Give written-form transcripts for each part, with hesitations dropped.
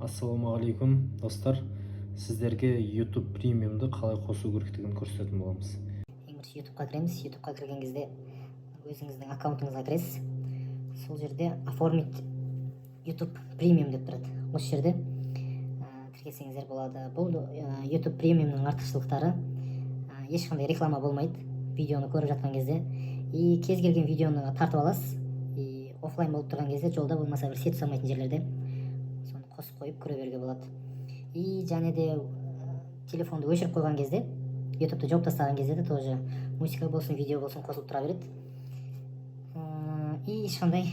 Ассалаумағалейкум, достар! Сіздерге YouTube Премиумды қалай қосу керектігін көрсететін боламыз. Ең бірінші Ютубқа кіреміз. Ютубқа кірген кезде өзіңіздің аккаунтыңызға кіресіз. Сол жерде «Оформить YouTube Премиум» деп тұрады. Осы жерде тіркелсеңіздер болады. Бұл YouTube Премиумның артықшылықтары: ешқандай реклама болмайды видеоны көріп жатқан кезде, и кез келген видеоны тартып аласыз, и оффлайн болып тұрған кезде, жолда болмаса бір сеть ұстамайтын жерлерде соны қосып қойып көре беруге болады. И және де телефонды өшіріп қойған кезде, Ютубты жауып тастаған кезде де тоже музыка болсын, видео болсын, қосылып тұра береді. И ешқандай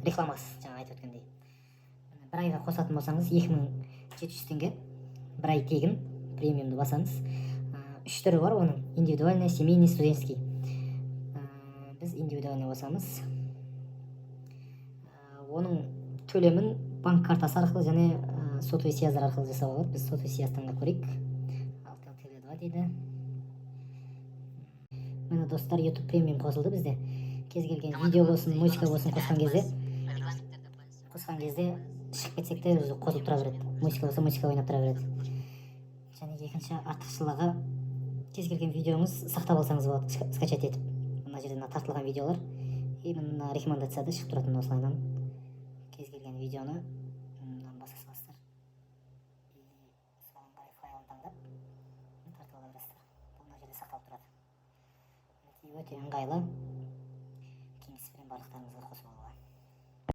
рекламасыз, жаңа айтып өткендей. Бір айға қосатын болсаңыз, 2700 теңге, бір ай тегін. Премиумды басамыз. Үш түрі бар оның: индивидуальный, семейный, студенческий. Біз индивидуальный басамыз. Оның төлемін банк картасы арқылы және сотовый связь арқылы жасауға болады. Біз сотовый связь таңдап көрейік. Алтел Теле 2 дейді. Міне, достар, YouTube Премиум қосылды бізде. Кез келген видео болсын, музыка болсын, қосқан кезде шығып кетсек те, өзі қосылып тұра береді. Музыка болса, музыка ойнап тұра береді. Және екінші артықшылығы: кез келген видеоңыз сақтап алсаңыз болады, скачать етіп. Мына жерде мына тартылған видеолар и мына рекомендацияда шығып тұратын. Осылайынан кез келген видеоны мынаны баса саласыздар и соған қарай файлын таңдап, тартып ала бересіздер. Бұл мына жерде сақталып тұрады. Мінекей, өте ыңғайлы. Кеңес беремін барлықтарыңызға қосып алуға.